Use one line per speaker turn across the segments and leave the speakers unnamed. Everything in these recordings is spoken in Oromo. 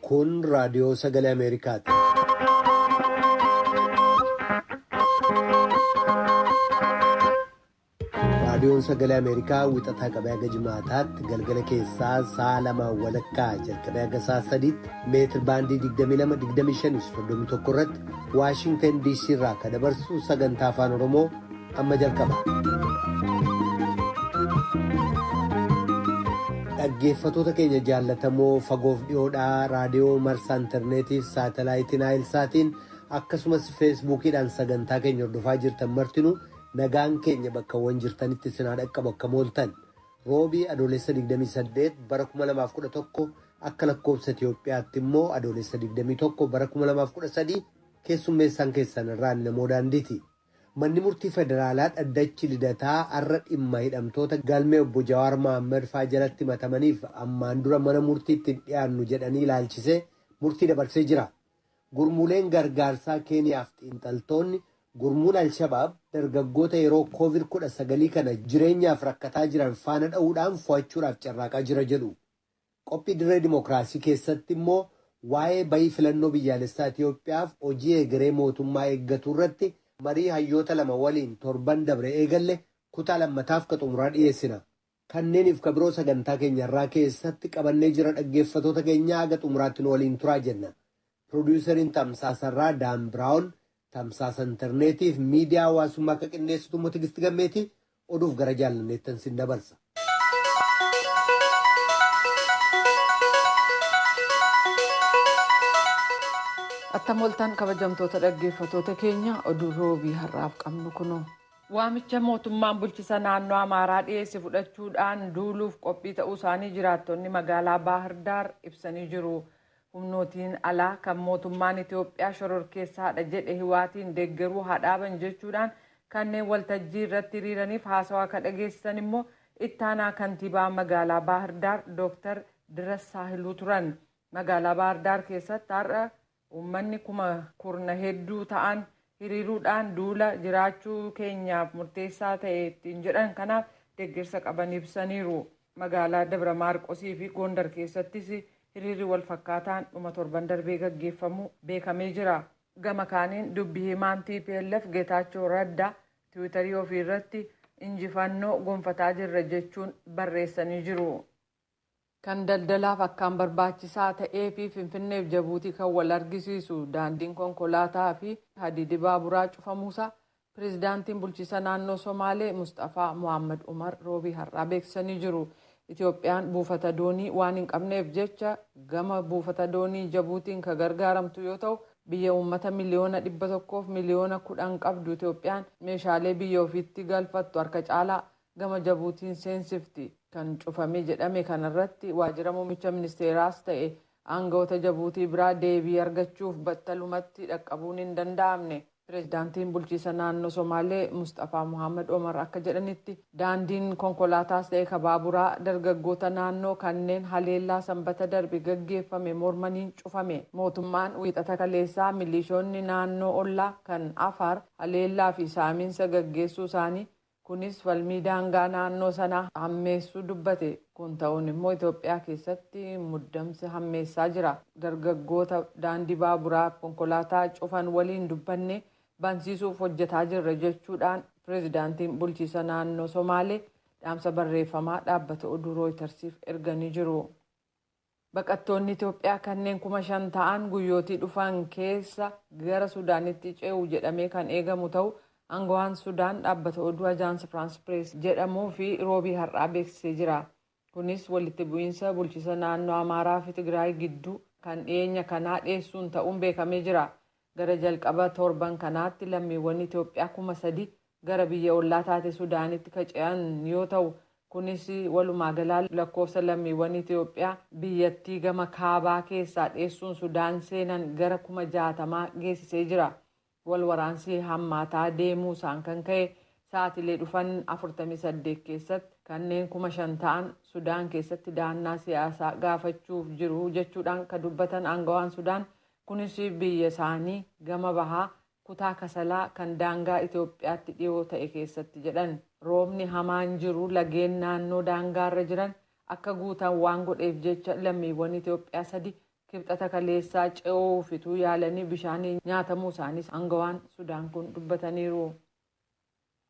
Kun raadiyoo sagalee Ameerikaati. Raadiyoon sagalee Ameerikaa wixataa qabee haga jimaataatti galgala keessaa sa'a lamaan walakkaa jalqabee haga sa'a sadiitti meetir baandii 22-25-31 irratti Waashintan DC irraa kan dabarsu sagantaa afaan Oromoo amma jalqaba. Dhaggeeffattoota keenya jaallatamoo fagoof dhiyoodhaa raadiyoo marsaa intarneetiif saatalaayitiin saatiin akkasumas feesbuukiidhaan sagantaa keenya hordofaa jirtan martinuu nagaan keenya bakkawwan jirtanitti sinaa dhaqqabu akka mooltan roobii adoolessa 28 bara 2011 akka lakkoofsa Itiyoophiyaatti immoo adoolessa 21 bara 2013 keessummeessaan keessan irraa namoo daandiiti. Manni murtii federaalaa dhaddachi lidataa har'a dhimma hidhamtoota galmee obbo Jawaar Mohaammed fa'aa jalatti himatamaniif ammaan dura mana murtiitti hin dhiyaannu jedhanii ilaalchisee murtii dabarsee jira. Gurmuuleen gargaarsaa Keeniyaaf xiinxaltoonni gurmuun Alshabaab dargaggoota yeroo Koovid-19 kana jireenyaaf rakkataa jiran faana dha'uudhaan fo'achuudhaaf carraaqaa jira jedhu. Qophii dirree dimookiraasii keessatti immoo waa'ee bayii filannoo biyyaalessaa Itiyoophiyaaf hojii egeree mootummaa eeggatu irratti marii hayyoota lama waliin torban dabre eegalle kutaa lammataaf ka xumuraa dhiyeessina. Kanneeniif ka biroo sagantaa keenya irraa keessatti qabannee jira dhaggeeffatoota keenyaa haga xumuraatti nu waliin turaa jenna. Piroodyusariin Tamsaasarraa Daan Biraawun tamsaasa intarneetiif miidiyaa hawaasummaa akka qindeessitu immoo Tigisti Gammeetii oduuf gara jaalanneettan sin dabarsa.
Attam ooltan kabajamtoota dhaggeeffatoota keenya oduu roobii har'aaf qabnu kunoo.
Waamicha mootummaan bulchisa naannoo Amaaraa dhiyeesse fudhachuudhaan duuluuf qophii ta'uu isaanii jiraattonni magaalaa Baahirdaar ibsanii jiru. Humnootiin alaa kan mootummaan Itiyoophiyaa shororkeessaadha jedhe hiwaatiin deeggaruu haa dhaaban jechuudhaan kanneen waltajjii irratti hiriiraniif haasawaa kan dhageessisan immoo ittaanaa kantiibaa magaalaa Baahirdaar Dooktar Diras Saahiluu turan. Magaalaa Baahirdaar keessatti har'a uummanni kuma kurna hedduu ta'an hiriiruudhaan duula jiraachuu keenyaaf murteessaa ta'e ittiin jedhan kanaaf deeggarsa qaban ibsaniiru. Magaalaa Dabra Maarqosii fi Gondar keessattis hiriirri wal fakkaataan dhuma torban darbee gaggeeffamu beekamee jira. Gama kaaniin dubbii himaan TPLF Geetaachoo Raddaa tiwiitarii ofii irratti injifannoo gonfataa jirra jechuun barreessanii jiru.
Kan daldalaaf akkaan barbaachisaa ta'ee fi Finfinneef Jabuutii kan wal argisiisu daandiin konkolaataa fi hadiidi baaburaa cufamuusaa pirezidaantiin bulchiisa naannoo Somaalee Mustafaa Mohaammed Umar roobii har'aa beeksisanii jiru. Itoophiyaan buufata doonii waan hin qabneef jecha gama buufata doonii Jabuutiin kan gargaaramtu yoo ta'u biyya uummata miliyoona 100 miliyoona 10 qabdu Itoophiyaan meeshaalee biyya ofiitti galfattu harka caalaa gama Jabuutiin seensifti. Kan cufame jedhame kanarratti waajjira muummicha ministeeraas ta'e aangawoota Jabuutii biraa deebii argachuuf battalumatti dhaqqabuun hin danda'amne. Pireezidaantiin bulchiisa naannoo Somaalee Mustafaa Mohaammed Omar akka jedhanitti daandiin konkolaataas ta'e kabaaburaa dargaggoota naannoo kanneen haleellaa sanbata darbe gaggeeffame mormaniin cufame. Mootummaan wiixata kaleessaa milishoonni naannoo ollaa kan Afaar haleellaa fi saamiinsa gaggeessuu isaanii kunis falmii daangaa naannoo sanaa hammeessuu dubbate. Kun ta'uun immoo Itoophiyaa keessatti muddamsi hammeessaa jira. Dargaggoota daandii baaburaa konkolaataa cufan waliin dubbanne bansiisuuf hojjetaa jirra jechuudhaan pireezidaantiin bulchiisa naannoo Somaalee dhaamsa barreeffamaa dhaabbata oduu rooytarsiif erganii jiru. Baqattoonni Itoophiyaa kanneen 5,000 ta'an guyyootii dhufan keessa gara Sudaanitti ce'u jedhamee kan eegamu ta'u aangawaan Sudaan dhaabbata oduu Ajaans Firaans Pirees jedhamuu fi roobii har'aa beeksisee jira. Kunis walitti bu'iinsa bulchiisa naannoo Amaaraa fi Tigraay gidduu kan dhiyeenya kanaa dhiyeessuun ta'uun beekamee jira. Gara jalqaba torban kanaatti lammiiwwan Itoophiyaa 3,000 gara biyya ollaa taate Sudaanitti kan ce'an yoo ta'u kunis walumaa galaa lakkoofsa lammiiwwan Itoophiyaa biyyattii gama kaabaa keessaa dhiyeessuun Sudaan seenan gara 60,000 geessisee jira. Wal waraansi hammaataa deemuu isaan kan ka'e sa'aatilee dhufan 48 keessatti kanneen 5,000 ta'an Sudaan keessatti dahannaa siyaasaa gaafachuuf jiru jechuudhaan kan dubbatan aangawaan Sudaan kunis biyya isaanii gama bahaa kutaa Kasalaa kan daangaa Itoophiyaatti dhiyoo ta'e keessatti jedhan. Roobni hamaan jiru lageen naannoo daangaarra jiran akka guutan waan godheef jecha lammiiwwan Itoophiyaa 3 Kibxata kaleessaa ce'uuf utuu yaalanii bishaaniin nyaatamuu isaaniis aangawaan Sudaan kun dubbataniiru.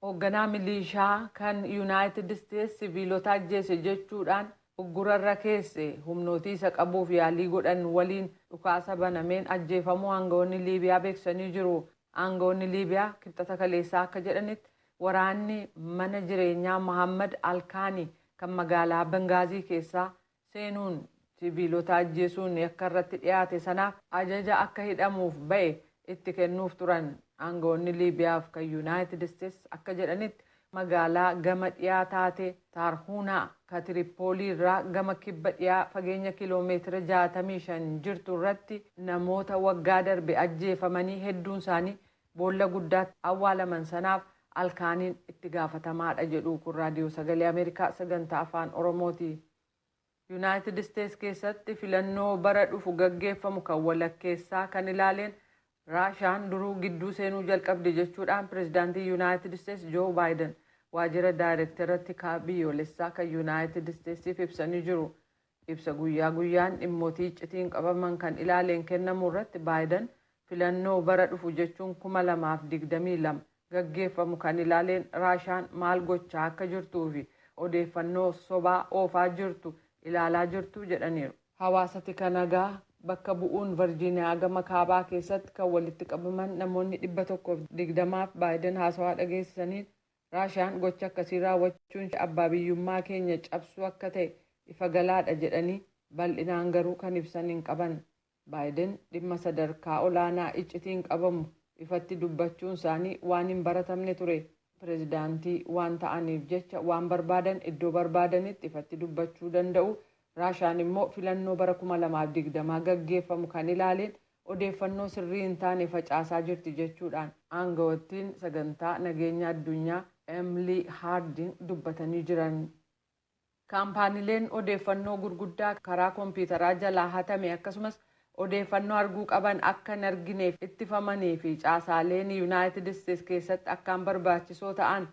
Hoogganaa milishaa kan Yuunaayitid Isteets siviilota ajjeese jechuudhaan uggurarra keesse humnootii isa qabuuf yaalii godhan waliin dhukaasa banameen ajjeefamuu aangawoonni Liibiyaa beeksisanii jiru. Aangawoonni Liibiyaa Kibxata kaleessaa akka jedhanitti, waraanni mana jireenyaa Mohammad Alkaanii kan magaalaa Bengaazii keessaa seenuun siviilota ajjeesuun yakka irratti dhiyaate sanaaf ajaja akka hidhamuuf ba'e itti kennuuf turan. Aangawoonni Liibiyaaf kan Yuunaayitid Isteets akka jedhanitti, magaalaa gama dhiyaa taate Taarhuunaa ka Tiripoolii irraa gama kibba dhiyaa fageenya kiloomeetira 65 jirtu irratti namoota waggaa darbe ajjeefamanii hedduun isaanii boolla guddaatti awwaalaman sanaaf Alkaaniin itti gaafatamaadha jedhu. Kun Raadiyoo Sagalee Ameerikaa sagantaa Afaan Oromooti. Yuunaayitid Isteets keessatti filannoo bara dhufu gaggeeffamu kan walakkeessaa kan ilaaleen Raashaan duruu gidduu seenuu jalqabde jechuudhaan pireezidaantii Yuunaayitid Isteets Joo Baayiden waajjira daayirektara tikaa biyyoolessaa kan Yuunaayitid Isteetsiif ibsanii jiru. Ibsa guyyaa guyyaan dhimmootii iccitiin qabaman kan ilaaleen kennamu irratti Baayiden filannoo bara dhufu, jechuun 2022 gaggeeffamu kan ilaaleen, Raashaan maal gochaa akka jirtuu fi odeeffannoo sobaa oofaa jirtu ilaalaa jirtu jedhaniiru. Hawaasa tika nagaa bakka bu'uun Virjiiniyaa gama kaabaa keessatti kan walitti qabaman namoonni 120f Baayiden haasawaa dhageessisaniin, Raashaan gocha akkasii raawwachuun abbaa biyyummaa keenya cabsuu akka ta'e ifa galaadha jedhanii, bal'inaan garuu kan ibsan hin qaban. Baayiden dhimma sadarkaa olaanaa iccitiin qabamu ifatti dubbachuun isaanii waan hin baratamne ture. Pireezidaantii waan ta'aniif jecha waan barbaadan iddoo barbaadanitti ifatti dubbachuu danda'u. Raashaan immoo filannoo bara 2020 gaggeeffamu kan ilaaleen odeeffannoo sirrii hin taane facaasaa jirti jechuudhaan aangawattiin sagantaa nageenya addunyaa Emily Haardin dubbatanii jiran. Kaampaaniileen odeeffannoo gurguddaa karaa kompiitaraa jalaa hatame, akkasumas odeeffannoo arguu qaban akka hin argineef ittifamanii fi caasaaleen Yuunaayitid Isteets keessatti akkaan barbaachisoo ta'an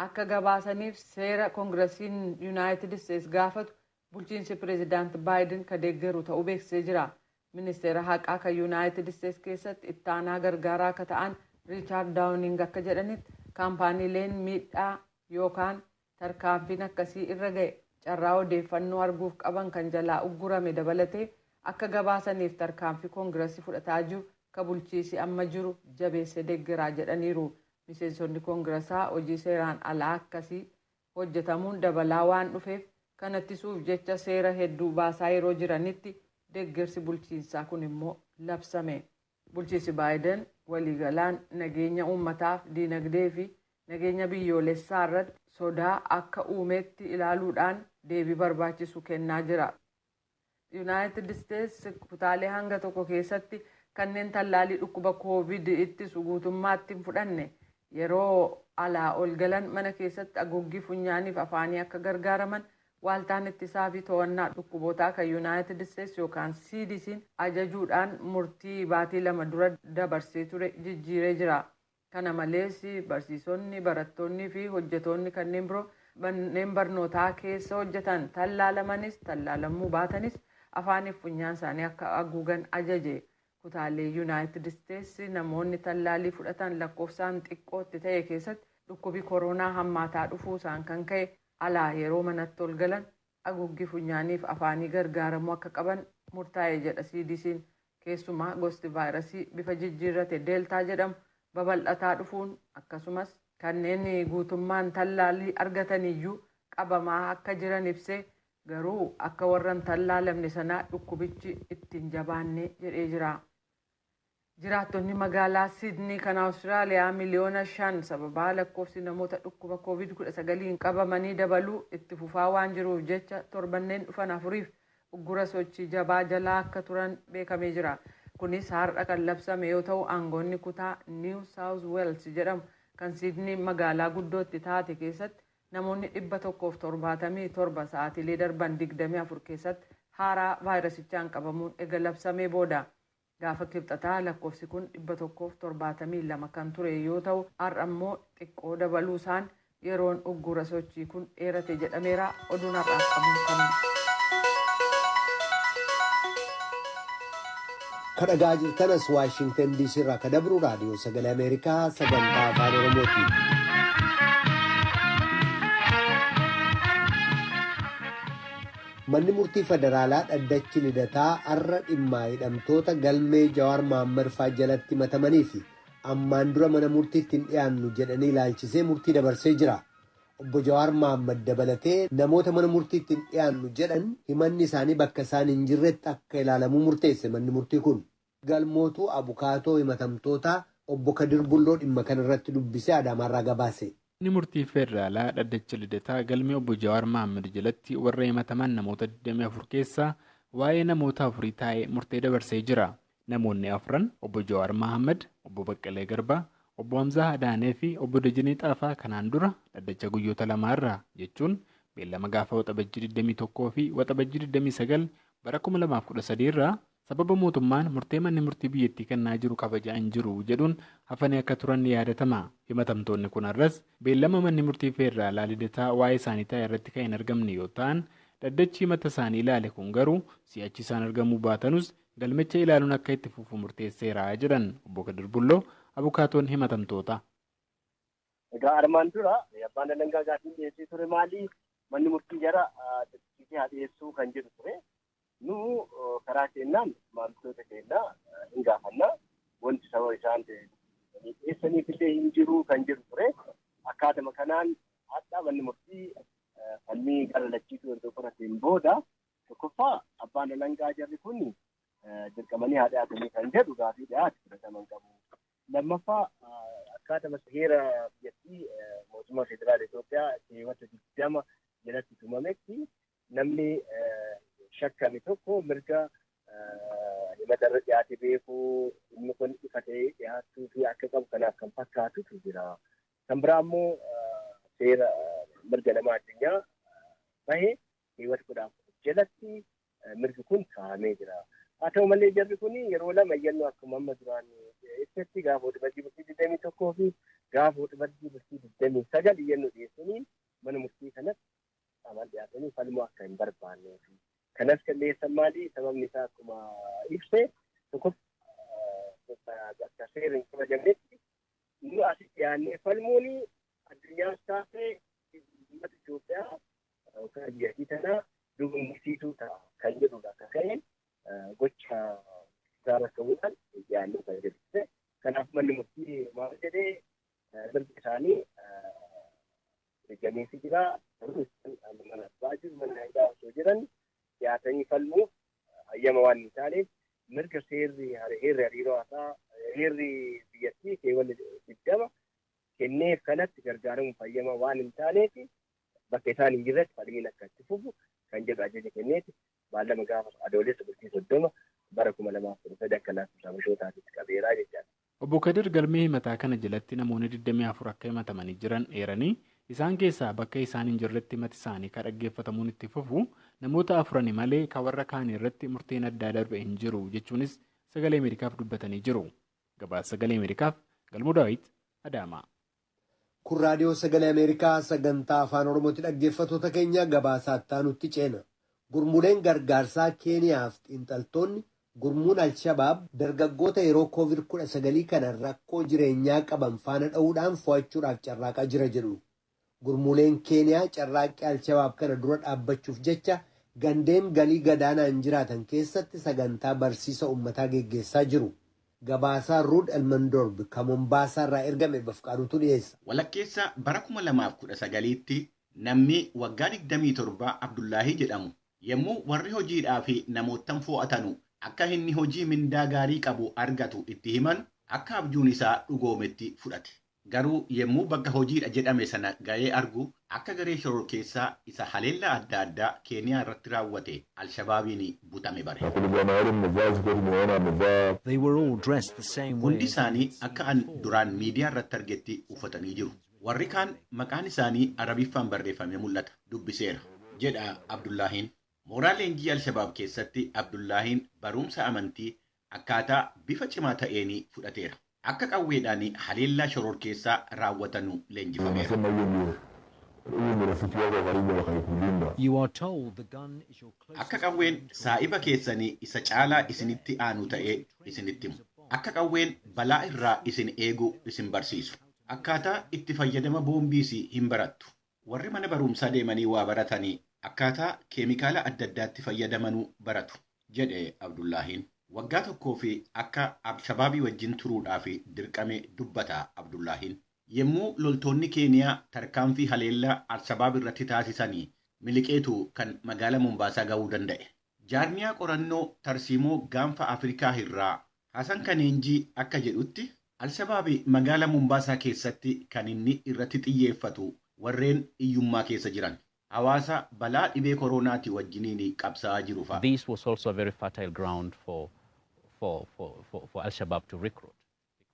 akka gabaasaniif seera koongirasiin Yuunaayitid Isteets gaafatu bulchiinsi pireezidaant Baayiden ka deeggaru ta'uu beeksisee jira. Ministeera haqaa kan Yuunaayitid Isteets keessatti ittaanaa gargaaraa akka ta'an Riichaard Daawuning akka jedhanitti, kaampaaniileen miidhaa yookaan tarkaanfiin akkasii irra ga'e carraa odeeffannoo arguuf qaban kan jalaa uggurame dabalatee akka gabaasaniif tarkaanfii koongirasii fudhataa jiru ka bulchiisi amma jiru jabeessee deeggaraa jedhaniiru. Miseensonni koongirasaa hojii seeraan alaa akkasii hojjetamuun dabalaa waan dhufeef kan ittisuuf jecha seera hedduu baasaa yeroo jiranitti deeggarsi bulchiinsaa kun immoo labsame. Bulchiinsi Baayiden waliigalaan nageenya uummataaf, diinagdee fi nageenya biyyoolessaa irratti sodaa akka uumetti ilaaluudhaan deebii barbaachisu kennaa jira. Yuunaayitid Isteets kutaalee hanga tokko keessatti kanneen tallaalii dhukkuba Koovid ittisu guutummaatti hin fudhanne yeroo alaa ol galan mana keessatti haguuggii funyaaniif afaanii akka gargaaraman waaltaan ittisaa fi to'annaa dhukkubootaa kan Yuunaayitid Isteets yookaan CDC'n ajajuudhaan murtii baatii 2 dura dabarsee ture jijjiiree jira. Kana malees, barsiisonni, barattoonnii fi hojjetoonni kanneen biroo manneen barnootaa keessa hojjetan tallaalamanis tallaalamuu baatanis afaaniif funyaan isaanii akka haguugan ajaje. Kutaalee Yuunaayitid Isteets namoonni tallaalii fudhatan lakkoofsaan xiqqootti ta'e keessatti dhukkubi koronaa hammaataa dhufuu isaan kan ka'e alaa yeroo manatti ol galan haguuggii funyaaniif afaanii gargaaramuu akka qaban murtaa'e jedha CDC'n. Keessumaa gosti vaayirasii bifa jijjiirrate Deeltaa jedhamu babal'ataa dhufuun, akkasumas kanneen guutummaan tallaalii argataniyyuu qabamaa akka jiran ibsee, garuu akka warra hin tallaalamne sanaa dhukkubichi ittiin jabaanne jedhee jira. Jiraattonni magaalaa Siidnii kan Awustiraaliyaa miliyoona 5 sababaa lakkoofsi namoota dhukkuba Koovid-19 qabamanii dabaluu itti fufaa waan jiruuf jecha torbanneen dhufan afuriif uggura sochii jabaa jalaa akka turan beekamee jira. Kunis har'a kan labsame yoo ta'u, aangoonni kutaa Niiw Saawuz Weels jedhamu kan Siidnii magaalaa guddootti taate keessatti namoonni 177 sa'aatiilee darban 24 keessatti haaraa vaayirasichaan qabamuun ega labsamee booda. Gaafa Kibxataa lakkoofsi kun 172 kan ture yoo ta'u, har'a immoo xiqqoo dabaluu isaan yeroon uggura sochii kun dheerate jedhameera. Oduun har'aaf qabnu kanuma.
Kadhagaa jirtanas Waashingtan DC irraa ka dabru Raadiyoo Sagalee Ameerikaa sagantaa Afaan Oromooti. Manni murtii federaalaa dhaddachi Lidataa har'a dhimma hidhamtoota galmee Jawaar Mohaammed fa'aa jalatti himatamanii fi ammaan dura mana murtiitti hin dhiyaannu jedhanii ilaalchisee murtii dabarsee jira. Obbo Jawaar Mohaammed dabalatee namoota mana murtiitti hin dhiyaannu jedhan himanni isaanii bakka isaan hin jirretti akka ilaalamuu murteesse manni murtii kun. Galmootuu abukaatoo himatamtootaa obbo Kadir Bulloo dhimma kanarratti dubbisee Adaamaarraa gabaase.
Manni murtii federaalaa dhaddacha Lidataa galmee obbo Jawaar Mohaammed jalatti warra himataman namoota 24 keessaa waa'ee namoota afurii taa'ee murtee dabarsee jira. Namoonni afran obbo Jawaar Mohaammed, obbo Baqqalee Garbaa, obbo Hamzaa Adaanee fi obbo Dajinee Xaafaa kanaan dura dhaddacha guyyoota lamaarraa jechuun beellama gaafa Waxabajjii 21 fi Waxabajjii 29 bara 2013 irraa sababa mootummaan murtee manni murtii biyyattii kennaa jiru kabajaa hin jiru jedhuun hafanii akka turan ni yaadatama. Himatamtoonni kun har'as beellama manni murtii federaalaa Lidataa waa'ee isaanii taa'e irratti kan hin argamne yoo ta'an, dhaddachi himata isaanii ilaale kun garuu si'achi isaan argamuu baatanus galmicha ilaaluun akka itti fufu murteesseera jedhan obbo Kadir Bulloo abukaatoon himatamtoota.
Egaa armaan dura abbaan alangaa gaaffii dhiyeessee ture maali? Manni murtii jara dirqisiisee haa dhiyeessuu kan jedhu ture. Nu karaa keenyaan maamiltoota keenya hin gaafanna. Wanti sababa isaan dhiyeessaniif illee hin jiru kan jedhu ture. Akkaatuma kanaan hadhaa manni murtii falmii gara lachiitu erga qorateen booda tokkoffaa abbaan alangaa jarri kun dirqamanii haa dhiyaatanii kan jedhu gaafii dhiyaate fudhataman qabu. Lammaffaa akkaatuma heera biyyattii mootummaa federaala Itoophiyaa keewwata 20 jalatti tumametti namni shakkame tokko mirga himata irra dhiyaate beekuu inni kun ifa ta'ee dhiyaachuu fi akka qabu kanaaf kan fakkaatutu jira. Kan biraa immoo seera mirga nama addunyaa bahee keewwata 14 jalatti mirgi kun kaa'amee jira. Haa ta'u malee jarri kun yeroo lama iyyannoo akkuma amma duraan ibsetti gaafa Waxabajjii bultii 21 fi gaafa Waxabajjii bultii 29 iyyannoo dhiyeessanii mana murtii kanatti qaamaan dhiyaatanii falmuu akka hin barbaannee fi kanas kan dhiyeessan maali? Sababni isaa akkuma ibse tokko akka seera hin kabajamnetti nu as dhiyaannee falmuun addunyaas taatee uummata Itoophiyaa yookaan biyyattii tanaa dogongorsiisuu ta'a kan jedhudha akka ka'een gocha isaa bakka bu'uudhaan dhiyaannee kan jedhu. Kanaaf manni murtii maal jedhee mirga isaanii eegameefii jira. Mana abbaa jiru mana hidhaa osoo jiran dhiyaatanii falmuuf hayyama waan hin taaneef mirga seerri heerri hariiroo haasaa heerri biyyattii keewwata 20 kenneef kanatti gargaaramuuf hayyama waan hin taaneef bakka isaan hin jirretti falmiin akka itti fufu kan jedhu ajaja kenneeti. Beellama gaafa adoolessa bultii 30 bara 2013 akka lakkoofsa Habashootaatti qabeeraa jechaadha.
Obbo Kadir galmee himataa kana jalatti namoonni 24 akka himatamanii jiran eeranii isaan keessaa bakka isaan hin jirretti himati isaanii kan dhaggeeffatamuun itti fufu namoota afurani malee kan warra kaan irratti murteen addaa darbe hin jiru jechuunis Sagalee Ameerikaaf dubbatanii jiru. Gabaasa Sagalee Ameerikaaf Galmoo Daawit Adaamaa.
Kun Raadiyoo Sagalee Ameerikaa sagantaa Afaan Oromooti. Dhaggeeffattoota keenya gabaasaa itti ceena. Gurmuuleen gargaarsaa Keeniyaaf xiinxaltoonni gurmuun Alshabaab dargaggoota yeroo COVID-19 kana rakkoo jireenyaa qaban faana dha'uudhaan fo'achuudhaaf carraaqaa jira jedhu. Gurmuuleen Keeniyaa carraaqqii Alshabaab kana dura dhaabbachuuf jecha gandeen galii gadaanaan jiraatan keessatti sagantaa barsiisa uummataa geggeessaa jiru. Gabaasaa Ruud Elmandorb kan Mombaasaa irraa ergame Bafqaaduutu dhiyeessa.
Walakkeessa bara 2019tti namni waggaa 27 Abdullaahii jedhamu yommuu warri hojiidhaa fi namoottan fo'atanu akka inni hojii mindaa gaarii qabu argatu itti himan akka abjuun isaa dhugoometti fudhate. Garuu yommuu bakka hojiidha jedhame sana ga'ee argu akka garee shororkeessaa isa haleellaa adda addaa Keeniyaa irratti raawwate Alshabaabiin butame bare. Hundi isaanii akka an duraan miidiyaa irratti argetti uffatanii jiru. Warri kaan maqaan isaanii Arabiffaan barreeffamee mul'ata. Dubbiseera, jedha Abdullaahiin. Mooraa leenjii Alshabaab keessatti Abdullaahiin barumsa amantii akkaataa bifa cimaa ta'een fudhateera. Akka qawweedhaan haleellaa shororkeessaa raawwatanu leenjifameera. Akka qawween saa'iba keessanii isa caalaa isinitti aanu ta'ee isinitti himu. Akka qawween balaa irraa isin eegu isin barsiisu. Akkaataa itti fayyadama boombiis hin barattu. Warri mana barumsaa deemanii waa baratanii akkaataa keemikaala adda addaatti fayyadamanuu baratu, jedhe Abdullaahiin. Waggaa tokkoo fi akka Alshabaabii wajjin turuudhaaf dirqame dubbata Abdullaahiin. Yommuu loltoonni Keeniyaa tarkaanfii haleellaa Alshabaab irratti taasisanii miliqeetu kan magaala Mombaasaa gahuu danda'e. Jaarmiyaa qorannoo tarsiimoo gaanfa Afrikaa irraa Hasan Kaneenjii akka jedhutti Alshabaabi magaala Mombaasaa keessatti kan inni irratti xiyyeeffatu warreen hiyyummaa keessa jiran. Hawaasa balaa dhibee koronaatii wajjiniin qabsaa'aa jiru fa'a.
This was also a very fertile ground for Al-Shabaab to recruit.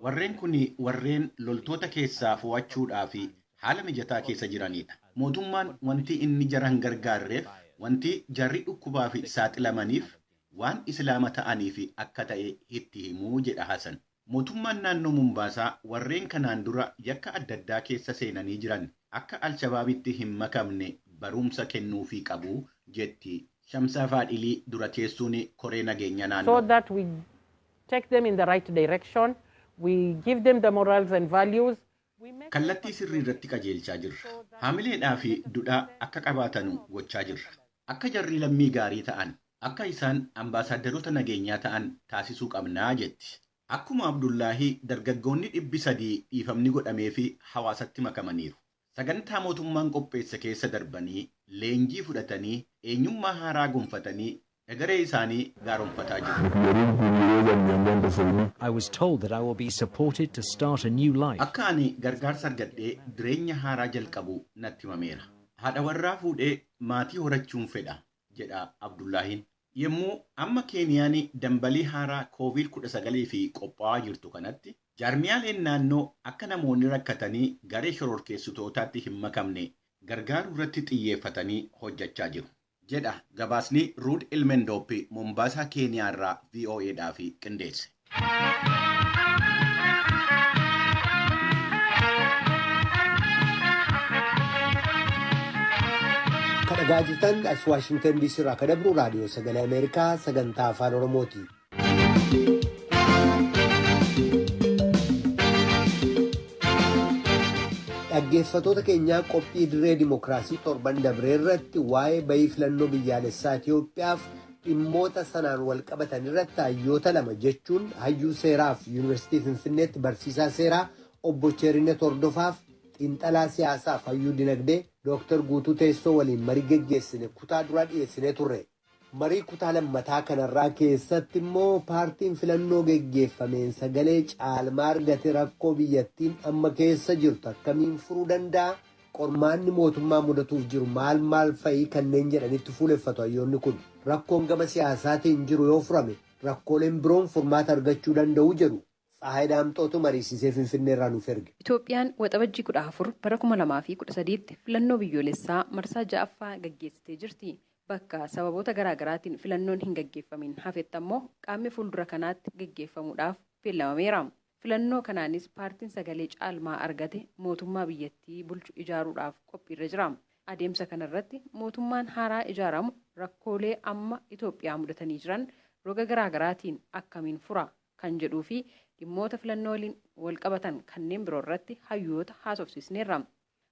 Warreen kun warreen loltoota keessaa fo'achuudhaa fi haala mijataa keessa jiranidha. Mootummaan wanti inni jara hin gargaarreef, wanti jarri dhukkubaa fi saaxilamaniif waan islaama ta'aniif akka ta'e itti himuu jedha Hasan. Mootummaan naannoo Mombaasaa warreen kanaan dura yakka adda addaa keessa seenanii jiran akka Alshabaabitti hin makamne barumsa kennuufii qabu jetti Shamsaa Faadhilii dura teessuun koree nageenya naannoo.
So that we take them in the right direction, we give them the morals and values.
Kallattii sirrii irratti qajeelchaa jirra. Haamileedhaa fi duudhaa akka qabaatanu gochaa jirra. Akka jarri lammii gaarii ta'an, akka isaan ambaasaadarota nageenyaa ta'an taasisuu qabnaa jetti. Akkuma Abdullaahii dargaggoonni 300 dhiifamni godhamee fi hawaasatti makamaniiru. Sagantaa mootummaan qopheesse keessa darbanii leenjii fudhatanii eenyummaa haaraa gonfatanii egeree isaanii gaaromfataa jiru.
I was told that I will be supported to start a new life.
Akka ani gargaarsa argadhee jireenya haaraa jalqabu natti himameera. Haadha warraa fuudhee maatii horachuun fedha, jedha Abdullaahiin. Yommuu amma Keeniyaan dambalii haaraa COVID-19 fi qophaa'aa jirtu kanatti jaarmiyaaleen naannoo akka namoonni rakkatanii garee shororkeessitootaatti hin makamne gargaaruu irratti xiyyeeffatanii hojjechaa jiru. Jedha gabaasni Ruud Ilmendooppi Mombaasaa Keeniyaa irraa VOAdhaaf qindeesse.
Kan dhagaa jirtan as Waashingtan DC irraa kan dabru raadiyoo sagalee Ameerikaa sagantaa afaan Oromooti. Dhaggeeffattoota keenyaa qophii dirree dimookiraasii torban dabree irratti waa'ee bayii filannoo biyyaalessaa Itoophiyaaf dhimmoota sanaan wal qabatan irratti hayyoota lama jechuun hayyuu seeraaf yuunivarsiitii Finfinneetti barsiisaa seeraa obbo Cheerinet Hordofaaf xiinxalaa siyaasaaf hayyuu dinagdee Dooktar Guutuu Teessoo waliin marii geggeessine kutaa duraa dhiyeessinee turre. Marii kutaa lammataa kanarraa keessatti immoo paartiin filannoo geggeeffameen sagalee caalmaa argate rakkoo biyyattiin amma keessa jirtu akkamiin furuu danda'a? Qormaanni mootummaa mudatuuf jiru maal maal fa'ii kanneen jedhanitti fuuleffatu hayyoonni kun. Rakkoon gama siyaasaatiin jiru yoo furame rakkooleen biroon furmaata argachuu danda'u jedhu. Tsahaay Daamxootu mariisisee Finfinnee irraa nuuf erge.
Itoophiyaan waxabajjii 14 bara 2013tti filannoo biyyoolessaa marsaa 6ffaa gaggeessitee jirti. Bakka sababoota garaagaraatiin filannoon hin gaggeeffamin hafetti ammoo qaamni fuuldura kanaatti gaggeeffamuudhaaf beellamameera. Filannoo kanaanis paartiin sagalee caalmaa argate mootummaa biyyattii bulchu ijaaruudhaaf qophiirra jira. Adeemsa kanarratti mootummaan haaraa ijaaramu rakkoolee amma Itoophiyaa mudatanii jiran roga garaagaraatiin akkamiin fura kan jedhuu fi dhimmoota filannoo waliin walqabatan kanneen biroo irratti hayyoota haasofsiisneerra.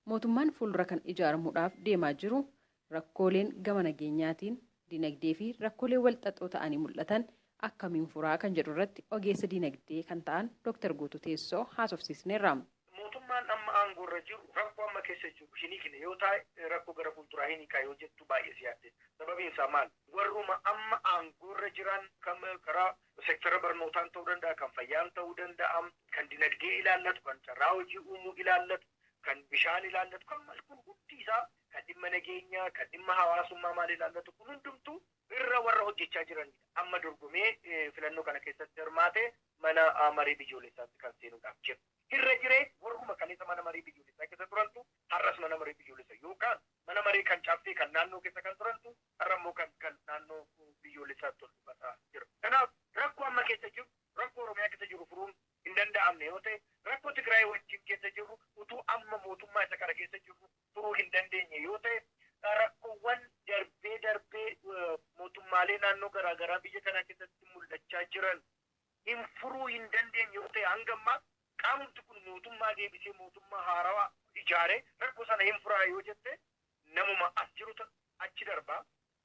Mootummaan fuuldura kan ijaaramuudhaaf deemaa jiru rakkooleen gama nageenyaatiin dinagdee fi rakkoolee walxaxoo ta'anii mul'atan akkamiin furaa kan jedhu irratti ogeessa dinagdee kan ta'an Dooktar Guutuu Teessoo haasofsiisneerra.
Mootummaan amma aangoorra jiru rakkoo amma keessa jiru hin hiikne yoo taa'e rakkoo gara fuulduraa hin hiikaa yoo jettu baay'ee siyaadde. Sababiin isaa maal? Warruma amma aangoorra jiran kan karaa sektara barnootaan ta'uu danda'a, kan fayyaan ta'uu danda'a, kan dinagdee ilaallatu, kan carraa hojii uumuu ilaallatu, kan bishaan ilaallatu, kan maal kun hundi isaa kan dhimma nageenyaa, kan dhimma hawaasummaa maal ilaallatu kun hundumtuu irra warra hojjechaa jiranidha. Amma dorgomee filannoo kana keessatti hirmaate mana marii biyyoolessaatti kan seenuudhaaf jiru. Irra jiree warruma kaleessa mana marii biyyoolessaa keessa turantu har'as mana marii biyyoolessaa yookaan mana marii kan caaffee kan naannoo keessa kan turantu har'a immoo kan naannoo biyyoolessaatti ol dhufataa jira. Kanaaf rakkoo amma keessa jiru rakkoo Oromiyaa keessa jiru furuun hin danda'amne yoo ta'e rakkoo Tigraay wajjin keessa jiru utuu amma mootummaa isa kana keessa jiru furuu hin dandeenye yoo ta'e, rakkoowwan darbee darbee mootummaalee naannoo garaagaraa biyya kana keessatti mul'achaa jiran hin furuu hin dandeenye yoo ta'e, hanga ammaa qaamni kun mootummaa deebisee mootummaa haarawaa ijaaree rakkoo sana hin furaa yoo jette, namuma as jirutu achi darbaa,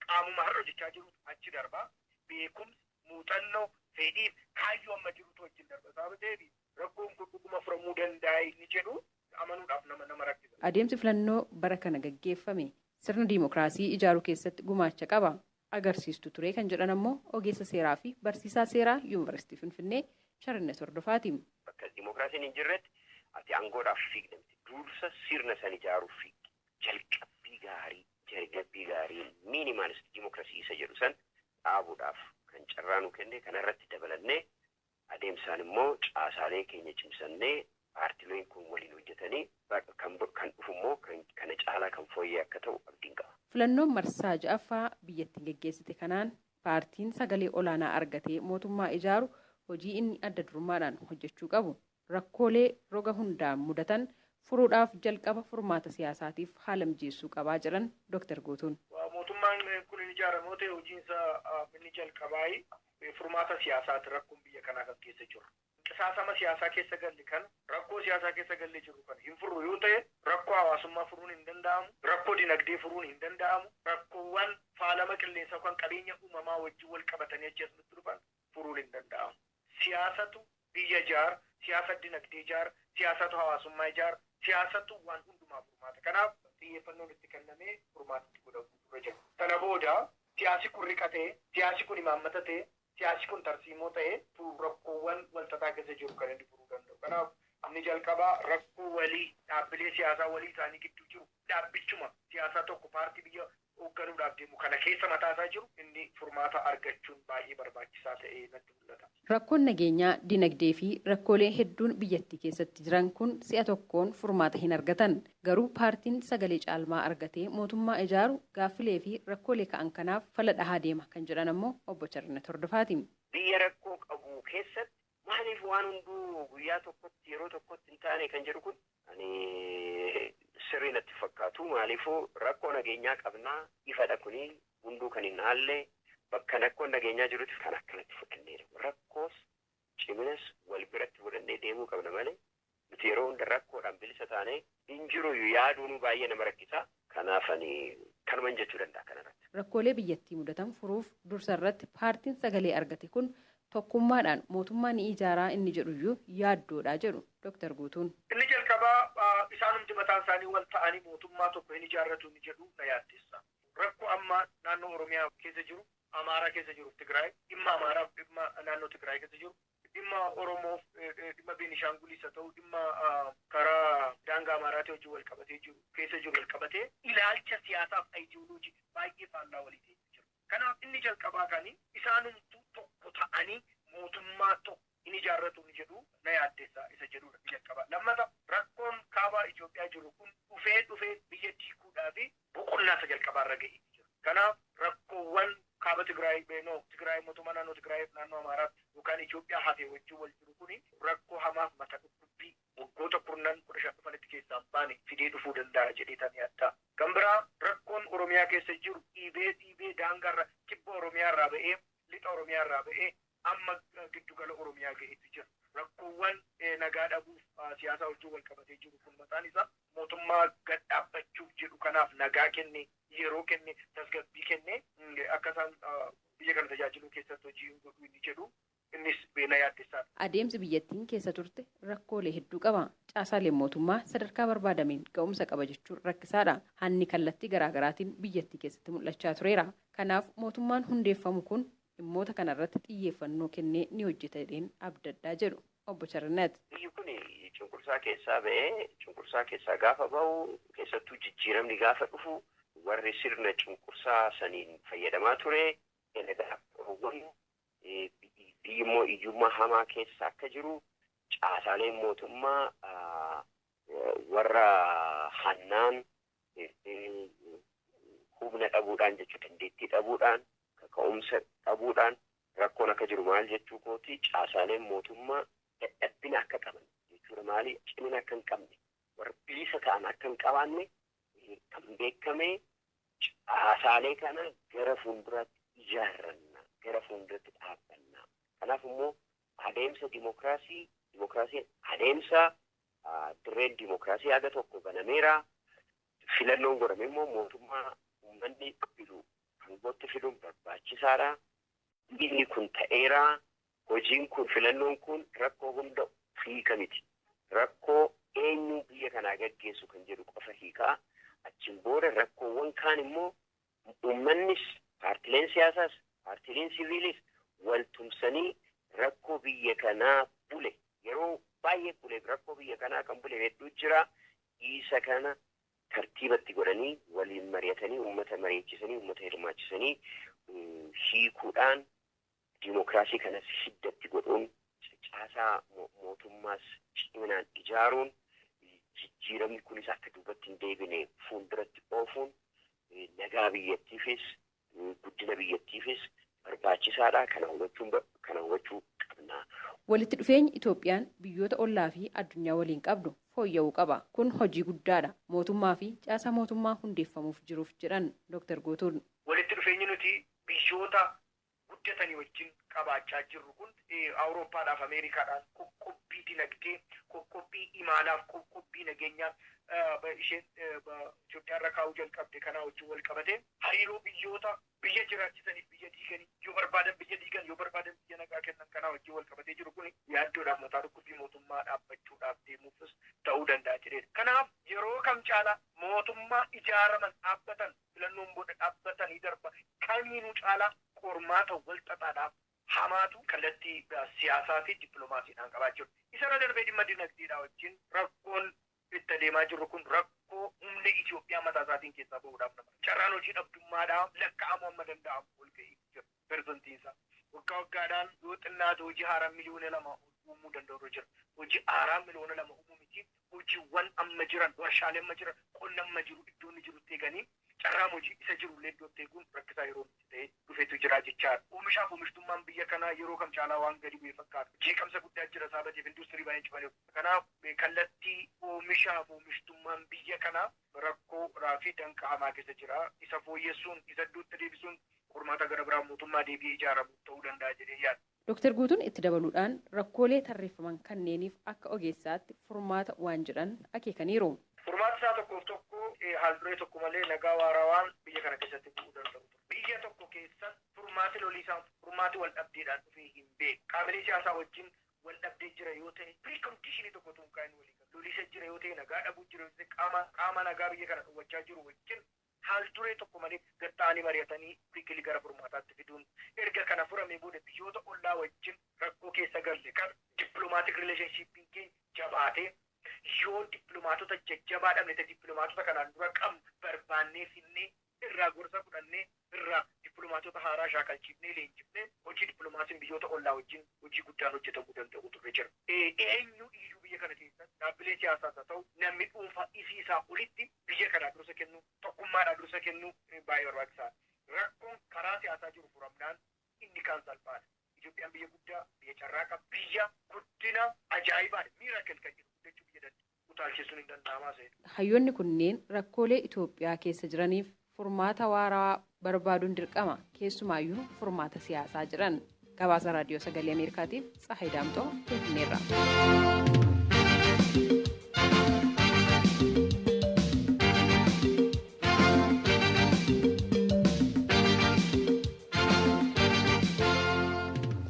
qaamuma har'a hojjechaa jirutu achi darbaa, beekumsa, muuxannoo, fedhiif kaayyoo amma jirutu wajjin darba. Sababa ta'eef rakkoon kun dhuguma furamuu danda'a inni jedhu amanuudhaaf nama rakkisa.
Adeemsi filannoo bara kana gaggeeffame sirna diimokiraasii ijaaruu keessatti gumaacha qaba agarsiistu ture kan jedhan ammoo ogeessa seeraa fi barsiisaa seeraa Yuunivarsiitii Finfinnee Sharinnet Hordofaati.
Bakka diimokiraasiin hin jirretti ati aangoodhaaf fiigda miti. Dursa sirna san ijaaruuf fiigdi. Jalqabbii gaarii, jalqabbii gaarii miinimaalist diimokiraasii isa jedhu san dhaabuudhaaf kan carraa nu kenne kanarratti dabalannee adeemsaan immoo caasaalee keenya cimsannee paartileen kun waliin hojjetanii kan dhufu immoo kana caalaa kan fooyyee akka ta'u abdiin qaba.
Filannoon marsaa ja'affaa biyyattiin geggeessite kanaan paartiin sagalee olaanaa argatee mootummaa ijaaru hojii inni adda durummaadhaan hojjechuu qabu rakkoolee roga hundaan mudatan furuudhaaf jalqaba furmaata siyaasaatiif haala mijeessuu qabaa jedhan Dr. Guutuun.
Mootummaan kun inni ijaaramu ta'e hojiinsa inni jalqabaa furmaata siyaasaati rakkoon biyya kanaa kan keessa jiru. Qisaasama siyaasaa keessa galle kana, rakkoo siyaasaa keessa galle jiru kana hin furru yoo ta'e, rakkoo hawaasummaa furuun hin danda'amu, rakkoo dinagdee furuun hin danda'amu, rakkoowwan faalama qilleensaa kan qabeenya uumamaa wajjin wal qabatanii achi as nutti dhufan furuun hin danda'amu. Siyaasatu biyya ijaara, siyaasa dinagdee ijaara, siyaasatu hawaasummaa ijaara, siyaasatu waan hundumaa furmaata. Kanaaf xiyyeeffannoon itti kennamee furmaatatti godhamu dura jira. Kana booda siyaasi kun riqatee, siyaasi kun imaammata ta'ee, siyaasi kun tarsiimoo ta'ee rakkoowwan walxaxaa keessa jiru kan inni furuu danda'u. Kanaaf inni jalqabaa rakkoo walii dhaabbilee siyaasaa walii isaanii gidduu jiru dhaabbichuma siyaasaa tokko paartii biyya hoogganuudhaaf deemu kana keessa mataasaa jiru inni furmaata argachuun baay'ee barbaachisaa ta'ee natti mul'ata.
Rakkoon nageenyaa, dinagdee fi rakkoolee hedduun biyyattii keessatti jiran kun si'a tokkoon furmaata hin argatan. Garuu paartiin sagalee caalmaa argatee mootummaa ijaaru gaaffilee fi rakkoolee ka'an kanaaf fala dhahaa deema kan jedhan ammoo obbo Charnet Hordofaati.
Biyya rakkoo qabu keessatti maaliif waan hunduu guyyaa tokkotti yeroo tokkotti hin taane kan jedhu kun ani sirrii natti fakkaatu. Maaliifuu rakkoo nageenyaa qabnaa ifadha kuni hunduu kan hin haalle bakka rakkoon nageenyaa jirutti kan akkanatti fudhanneedha. Rakkoos ciminas wal biratti fudhannee deemuu qabna malee nuti yeroo hunda rakkoodhaan bilisa taanee hin jiru yaaduun baay'ee nama rakkisa. Kanaaf ani kanuman jechuu danda'a kanarratti.
Rakkoolee biyyattii mudatan furuuf dursa irratti paartiin sagalee argate kun tokkummaadhaan mootummaa ni ijaaraa inni jedhuyyuu yaaddoodha jedhu Dr. Guutuun.
Inni jalqabaa isaanumti mataan isaanii wal ta'anii mootummaa tokko hin ijaarratu inni jedhu na yaaddessa. Rakkoo amma naannoo Oromiyaa keessa jiru, Amaaraa keessa jiru, Tigraay, dhimma Amaaraa dhimma naannoo Tigraay keessa jiru, dhimma Oromoof dhimma Beenishaangulis haa ta'u dhimma karaa daangaa Amaaraatii wajjin wal qabatee jiru keessa jiru wal qabatee ilaalcha siyaasaaf ayidiyooloojii baay'ee faallaa walii ta'e jiru. Kanaaf inni jalqabaa kan isaanumtu tokko ta'anii mootummaa tokko hin ijaarratu inni jedhu na yaaddessa isa jedhudha jalqabaa. Lammata rakkoon kaabaa Itoophiyaa jiru kun dhufee dhufee biyya diiguudhaa fi boqonnaa isa jalqabaarra ga'ee jira. Kanaaf rakkoowwan kaaba Tigraay beenoo Tigraay mootummaa naannoo Tigraay naannoo Amaaraatti yookaan Itoophiyaa hafee wajjin wal jiru kuni rakkoo hamaaf mata dhukkubbii waggoota 10-15 dhufanitti keessaa baane fidee dhufuu danda'a jedhee tan yaadda. Kan biraa rakkoon Oromiyaa keessa jiru dhiibee dhiibee daangaarra kibba Oromiyaarraa ba'ee lixa Oromiyaarraa ba'ee amma giddugala Oromiyaa ga'eetu jira. Rakkoowwan nagaa dhabuuf siyaasa wajjin wal qabatee jiru kun mataan isaa mootummaa gad dhaabbachuuf jedhu kanaaf nagaa kenne, yeroo kenne, tasgabbii kenne akka isaan biyya kana tajaajiluu keessatti hojii godhu inni jedhu innis beela yaaddessaadha.
Adeemsi biyyattiin keessa turte rakkoolee hedduu qaba. Caasaaleen mootummaa sadarkaa barbaadameen ga'umsa qaba jechuun rakkisaadha. Hanni kallattii garaagaraatiin biyyattii keessatti mul'achaa tureera. Kanaaf mootummaan hundeeffamu kun dhimmoota kanarratti xiyyeeffannoo kennee ni hojjeta jedheen abdaddaa jedhu obbo Charnet.
Biyyi kun cunqursaa keessaa ba'ee cunqursaa keessaa gaafa ba'u keessattuu jijjiiramni gaafa dhufu warri sirna cunqursaa saniin fayyadamaa ture biyyi immoo hiyyummaa hamaa keessa akka jiru caasaaleen mootummaa warra hannaan humna dhabuudhaan jechuu dandeettii dhabuudhaan kaka'umsa dhabuudhaan rakkoon akka jiru maal jechuu kooti caasaaleen mootummaa dadhabbina akka qaban jechuudha. Maali cimina akka hin qabne warra bilisa ta'an akka hin qabaanne Kan beekame caasaalee kana gara fuulduraatti ijaarranna, gara fuulduratti dhaabbanna. Kanaaf immoo adeemsa dimokiraasii, dimokiraasiin adeemsa dirreen dimokiraasii haga tokko banameera. Filannoon godhame immoo mootummaa uummanni filu aangootti filuun barbaachisaadha. Inni kun ta'eera. Hojiin kun filannoon kun rakkoo hunda hiika miti. Rakkoo eenyu biyya kanaa gaggeessu kan jedhu qofa hiikaa. Achiin booda rakkoowwan kaan immoo uummannis paartileen siyaasaas paartileen siviilis wal tumsanii rakkoo biyya kanaa bule yeroo baay'ee bule rakkoo biyya kanaa kan bule hedduu jira. Isa kana tartiibatti godhanii waliin mari'atanii uummata mari'achisanii uummata hirmaachisanii hiikuudhaan dimokiraasii kanas hiddatti godhuun caasaa mootummaas ciminaan ijaaruun jijjiiramni kunis akka duubatti hin deebine fuulduratti oofuun nagaa biyyattiifis guddina biyyattiifis barbaachisaadha. Kana hubachuu qabna.
Walitti dhufeenyi Itoophiyaan biyyoota ollaa fi addunyaa waliin qabdu fooyya'uu qaba. Kun hojii guddaadha. Mootummaa fi caasaa mootummaa hundeeffamuuf jiruuf jedhan Dr. Guutuun.
Walitti dhufeenyi nuti biyyoota guddatanii wajjin qabaachaa jirru kun Awurooppaadhaaf Ameerikaadhaan qoqqobbii dinagdee, qoqqobbii imaalaaf, qoqqobbii nageenyaa isheen Itoophiyaarra kaa'uu jalqabde kanaa wajjin wal qabate hariiroo biyyoota biyya jiraachisaniif biyya diiganii yoo barbaadan biyya diigan yoo barbaadan biyya nagaa kennan kanaa wajjin wal qabatee jiru kun yaaddoodhaaf mataa dhukkubbii mootummaa dhaabbachuudhaaf deemuufis ta'uu danda'a jedheera. Kanaaf yeroo kam caalaa mootummaa ijaaraman dhaabbatan filannoon booda dhaabbatanii darba kamiinuu caalaa qormaata wal xaxaadhaaf hamaatu kallattii siyaasaa fi dippiloomaasiidhaan qabaa jiru. Isarra darbee dhimma dinagdeedhaa wajjin rakkoon itti adeemaa jirru kun rakkoo humna Itoophiyaa mataa isaatiin keessaa bahuudhaaf nama. Carraan hojii dhabdummaadhaa lakkaa'amuu amma danda'amu ol ga'ee jira. Persantiinsaa waggaa waggaadhaan yoo xinnaate hojii haaraa 2 miliyoona uumuu danda'u jira. Hojii haaraa 2 miliyoona uumuu miti hojiiwwan amma jiran warshaalee amma jiran qonna amma jiru iddoo inni jirutti eeganii carraan hojii isa jirullee iddootti eeguun rakkisaa yeroo itti ta'ee dhufeetu jira jechaadha. Oomishaaf oomishtummaan biyya kanaa yeroo kam caalaa waan gadi bu'ee fakkaata. Jeeqamsa guddaa jira sabateef industirii baay'ee cufaniiru. Kanaaf kallattii oomishaaf oomishtummaan biyya kanaa rakkoo fi danqa hamaa keessa jira. Isa fooyyessuun isa iddootti deebisuun qormaata gara biraa mootummaa deebi'ee ijaaramu ta'uu danda'a jedhee yaada.
Dr. Guutuun itti dabaluudhaan rakkoolee tarreeffaman kanneeniif akka ogeessaatti furmaata waan jedhan akeekaniiru.
Furmaata isaa tokkoof tokko haal-duree tokko malee nagaa waarawaan biyya kana keessatti bu'uu danda'u. Biyya tokko keessatti furmaati loliisaan furmaati wal dhabdeedhaan dhufee hin beeku. Qaamolee siyaasaa wajjin wal dhabdee jira yoo ta'e preconditionii tokko tun kaa'in walii galu. Loliisa jira yoo ta'e, nagaa dhabuu jira yoo ta'e, qaama nagaa biyya kana dhowwachaa jiru wajjin haal duree tokko malee gatta'anii mari'atanii quickly gara furmaataatti fiduun, erga kana furamee booda biyyoota ollaa wajjin rakkoo keessa galle kan diplomatic relationshipiin keenya jabaatee, yoo dippiloomaatota jajjabaa dhabne ta'e dippiloomaatota kanaan dura qabnu barbaannee finnee irraa gorsa fudhannee irraa dippiloomaatota haaraa shaakalchiifnee leenjifnee hojii dippiloomaasiin biyyoota ollaa wajjin hojii guddaan hojjetamuu danda'u turre jira. Eenyu iyyuu biyya kana keessatti dhaabbilee siyaasaas haa ta'u namni dhuunfaa ifii isaa olitti biyya kanaa dursa kennu, tokkummaadhaa dursa kennu baay'ee barbaachisaadha. Rakkoon karaa siyaasaa jiru furamnaan inni kaan salphaadha. Itoophiyaan biyya guddaa, biyya carraa qabdu, biyya guddina ajaa'ibaadha. Miracle kan jedhu guddachuu biyya danda'u. Utaalchisuun hin danda'amaa seera.
Hayyoonni kunneen rakkoolee Itoophiyaa keessa jiraniif furmaata waaraa barbaaduun dirqama, keessumaayyuu furmaata siyaasaa jiran. Gabaasa Raadiyoo Sagalee Ameerikaatiif Tsahayi Daamxoo Finfinneerra.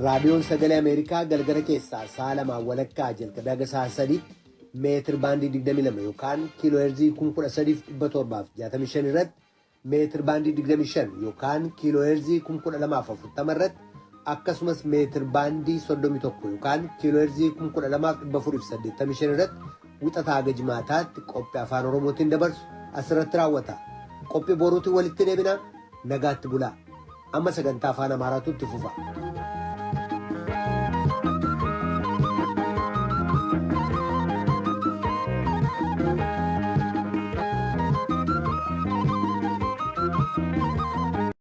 Raadiyoon Sagalee Ameerikaa galgala keessaa sa'a 2:30 jalqabee haga sa'a 3tti meetir baandii 22 yookaan kiiloo heerzii 13,765 irratti, meetir baandii 25 yookaan kiiloo heerzii 12,040 irratti, akkasumas meetir baandii 31 yookaan kiiloo heerzii 12,485 irratti wixataa haga jimaataatti qophii Afaan Oromootiin dabarsu asirratti raawwata. Qophii boruutiin walitti deebina, nagaatti bulaa. Amma sagantaa Afaan Amaaraatu itti fufa.